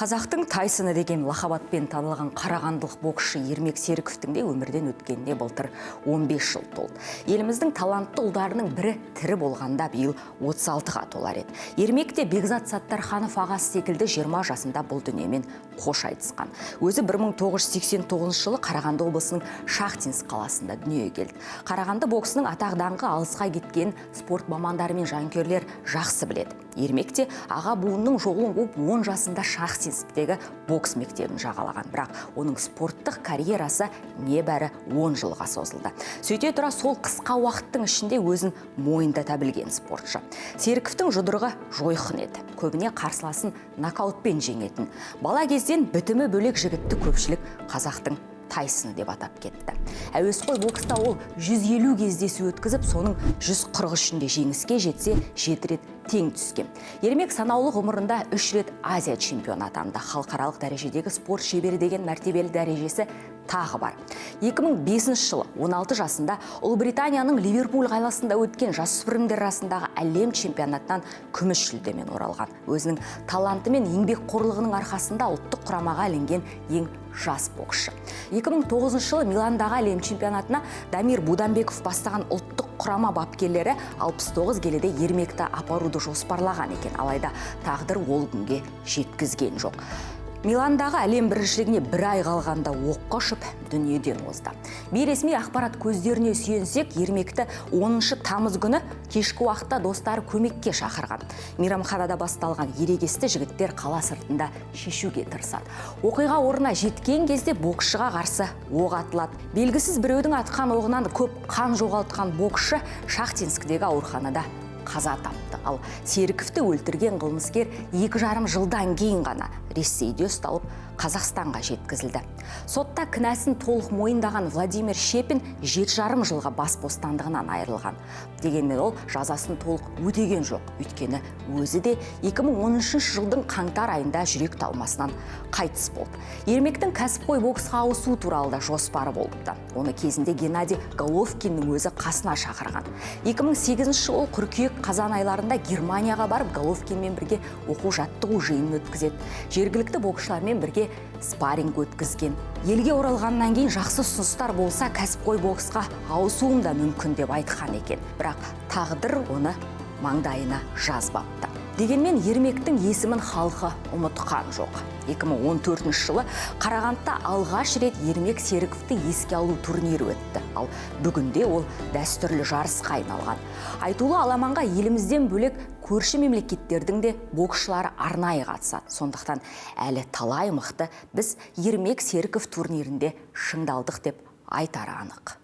Қазақтың Тайсоны деген лақап атпен танылған қарағандылық боксшы Ермек Серіковтің де өмірден өткеніне былтыр 15 жыл толды. Еліміздің талантты ұлдарының бірі тірі болғанда биыл 36-ға толар еді. Ермек те Бекзат Саттарханов ағасы секілді 20 жасында бұл дүниемен қош айтысқан. Өзі 1989 жылы Қарағанды облысының Шахтинск қаласында дүниеге келді. Қарағанды боксының атақ даңқы алысқа кеткен спорт мамандары мен жанкүйерлер жақсы біледі. Ермек те аға буынның жолын қуып, 10 жасында Шахтинсктегі бокс мектебін жағалаған. Бірақ оның спорттық карьерасы небәрі 10 жылға созылды. Сөйте тұра, сол қысқа уақыттың ішінде өзін мойындата білген спортшы. Серіковтің жұдырығы жойқын еді. Көбіне қарсыласын нокаутпен жеңетін. Бала кезден бітімі бөлек жігітті көпшілік қазақтың Тайсоны деп атап кетті. Әуесқой бокста ол 150 кездесу өткізіп, соның 143-інде жеңіске жетсе, 7 рет тең түскен. Ермек санаулы ғұмырында 3 рет Азия чемпионы атанды. Халықаралық дәрежедегі спорт шебері деген мәртебелі дәрежесі тағы бар. 2005 жылы 16 жасында Ұлыбританияның Ливерпуль қаласында өткен жасөспірімдер арасындағы әлем чемпионатынан күміс жүлдемен оралған. Өзінің таланты мен еңбекқорлығының арқасында ұлттық құрамаға ілінген ең жас боксшы. 2009 жылы Миландағы әлем чемпионатына Дамир Буданбеков бастаған ұлттық құрама бапкерлері 69 келіде Ермекті апаруды жоспарлаған екен. Алайда тағдыр ол күнге жеткізген жоқ. Миландағы әлем біріншілігіне бір ай қалғанда оққа ұшып, дүниеден озды. Бейресми ақпарат көздеріне сүйенсек, Ермекті 10 тамыз күні кешкі уақытта достары көмекке шақырған. Мейрамханада басталған ерегесті жігіттер қала сыртында шешуге тырысады. Оқиға орнына жеткен кезде боксшыға қарсы оқ атылады. Белгісіз біреудің атқан оғынан көп қан жоғалтқан боксшы Шахтинскідегі ауруханада қаза тапты. Ал Серіковті өлтірген қылмыскер 2,5 жылдан кейін ғана Ресейде ұсталып, Қазақстанға жеткізілді. Сотта кінәсін толық мойындаған Владимир Шепин 7,5 жылға бас бостандығынан айырылған. Дегенмен ол жазасын толық өтеген жоқ. Өйткені өзі де 2013 жылдың қаңтар айында жүрек талмасынан қайтыс болды. Ермектің кәсіпқой боксқа ауысу туралы да жоспары болыпты. Оны кезінде Геннадий Головкиннің өзі қасына шақырған. 2008 жылы қыркүйек, қазан айларында Германияға барып, Головкинмен бірге оқу жаттығу жиынын өткізеді. Жергілікті боксшылармен бірге спарринг өткізген. Елге оралғаннан кейін жақсы ұсыныстар болса, кәсіпқой боксқа ауысуым да мүмкін деп айтқан екен. Бірақ тағдыр оны маңдайына жазбапты. Дегенмен Ермектің есімін халқы ұмытқан жоқ. 2014 жылы Қарағандыда алғаш рет Ермек Серіковті еске алу турнирі өтті. Ал бүгінде ол дәстүрлі жарысқа айналған. Айтулы аламанға елімізден бөлек көрші мемлекеттердің де боксшылары арнайы қатысады. Сондықтан әлі талай мықты біз Ермек Серіков турнирінде шыңдалдық деп айтары анық.